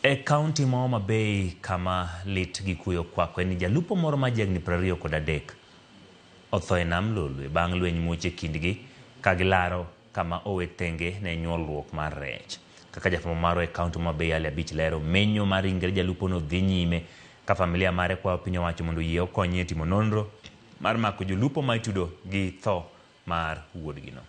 E kaunti ma Homa Bay kama lit gi kuyo kwako en ni jalupo moro ma jahigni 23 otho e nam Lolwe bang' lweny muoch e kindgi ka gilaro kama owe tenge ne nyuolruok mar rech. Kaka jafwambo marwa e kaunti ma Homa Bay Ali Abich lero, menyo mar ringre jalupono dhi nyime ka familia mare kwayo piny owacho mondo oyie okonye e timo nonro mar mako jolupo ma itudo gi tho mar wuodgino.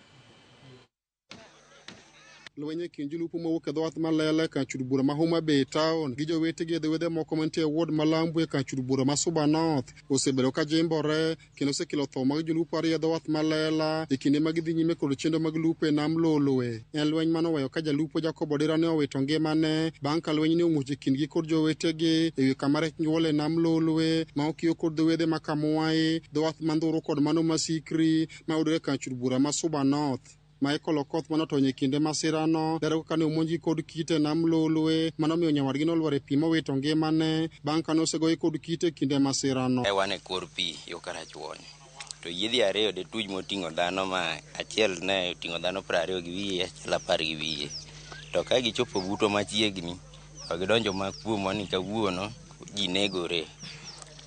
Lweny e kind jolupo mawuok e dho wath ma Lela e kar chud bura ma Homa Bay town gi jowetegi e dho wedhe moko mantie e ward ma Lambu e kar chud bura ma Suba North osebedo ka jimbore kendo osekelo tho mag jolupo ariyo e dho wath ma Lela e kinde ma gidhi nyime kod chenro mag lupo e nam Lolwe. En lweny mane oweyo ka jalupo Jacob Odira ne owito ngimane bang' ka lweny ne omuoch e kindgi kod jowetegi e wi kama rech nyuol e nam Lolwe ma okiyo kod dho wedhe ma Kamwai, dho wath ma Ndhuru kod mano ma Sikri ma yudore e kar chud bura ma Suba North. Michael Okoth mane otony e kinde masirano lero kaka ne omonjgi kod kite e nam Lolwe mane omiyo nyawadgi nolwar e pi mowito ngimane bang' kane osegoye kod kite e kinde masirano. Ne wan e kor pi yo Karachuonyo to yiedhi ariyo de tuj moting'o dhano ma achiel ne oting'o dhano 20 gi wiye, achiel 10 gi wiye. To ka gichopo butwa machiegni to gidonjo ma kuomwa ni kawuono ji negore.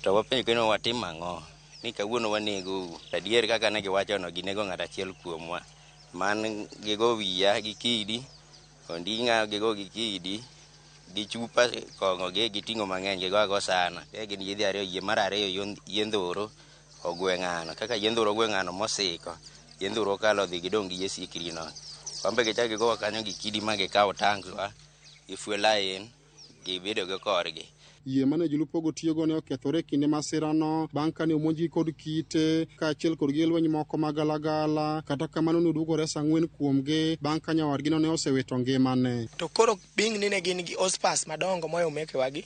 To wapenjo kendo watim ang'o? Ni kawuono wanegou. Adier kaka ne giwachono, ginego ng'at achiel kuomwa. Man gigo wiya gi kidi, onding'a gigo gi kidi, gi chupa kong'o gi giting'o mang'eny gigo ago sana. E gin yiedhi ariyo, yie mar ariyo yie ndhuru ogwe ng'ano. Kaka yie ndhuru ogwe ng'ano mosiko, yie ndhuru okalo odhi gidong' gi yie sikri no. Wambe gichak gigowa kanyo gi kidi ma gikawo tankwa, gi fuel line, gibedo go korgi. Yie mane jolupogo tiyogo ne okethore e kinde masirano bang' kane omonjgi kod kite kaachiel kod gige lweny moko ma galagala. Kata kamano ne oduogo res ang'wen kuomgi bang' ka nyawadgino ne osewito ngimane. To koro being ni ne gin gi ospas madongo moyo mekewagi,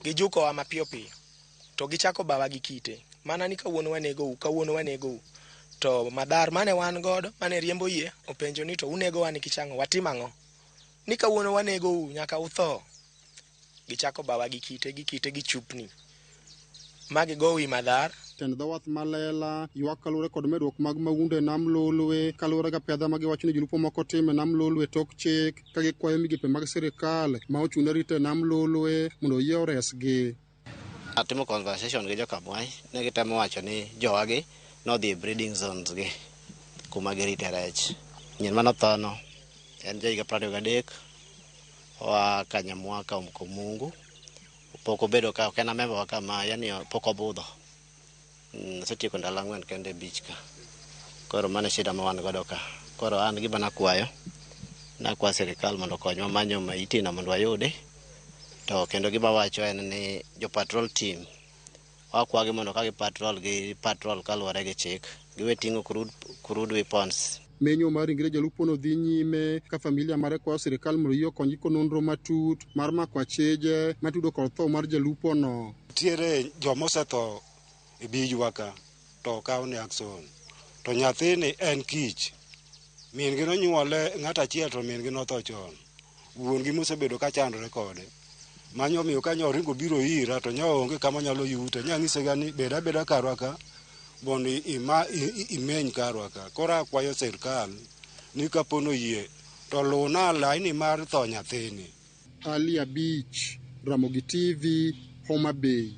gijukowa mapiyo piyo to gichako bawa gi kite mana ni kawuono wanegou, kawuono wanegou. To madhar mane wan godo mane riembo yie openjo ni to unegowa nikech ang'o, watim ang'o? Ni kawuono wanegou nyaka utho. Gichako bawa gi kite, gi kite, gi chupni ma gigo wi madhar. Tend dho wath ma Lela ywak kaluwore kod medruok mag mahundu e nam Lolwe kaluwore gi apiadha ma giwacho ni jolupo moko timo e nam Lolwe tok chik ka gikwayo migepe mag sirikal ma ochung' ne rito e nam Lolwe mondo oyie oresgi. Atimo conversation gi jokamwai ne gitemo wacho ni jowagi nodhi e breeding zones gi kuma girite rech. Nyien manothono en jahiga 23 oa Kanyamwaka Komungu. Pok obedo ka, ok en a member wa kama, yani pok obudho. Osetieko ndalo 4 kende e beach ka. Koro mano e shida ma wan godo ka. Koro an gima nakwayo, nakwa sirikal mondo okonywa manyo maiti no mondo wayudi. To kendo gima wacho en ni jo patrol team wakwagi mondo ka gi patrol gi patrol kaluwore gi chik, giwe ting'o crude weapons. Menyo mar ringre jalupono dhi nyime ka familia mare kwayo sirikal mondo oyie okonygi kod nonro matut mar mako acheje matudo kod tho mar jalupono. Nitiere joma osetho e bijwa ka to okaw ne action. To nyathini en kich. Min gi nonyuole ng'at achiel to min gi notho chon. Wuon gi mosebedo ka chandore kode. Mano omiyo ka nyo oringo biro ira to nyo onge kama nyalo yute. Nya nyise ga ni bed abeda karwa ka mondo imeny karwa ka. Koro akwayo sirkal ni kapo noyie to luwna laini mar tho nyathini. Ali Abich, Ramogi TV, Homa Bay.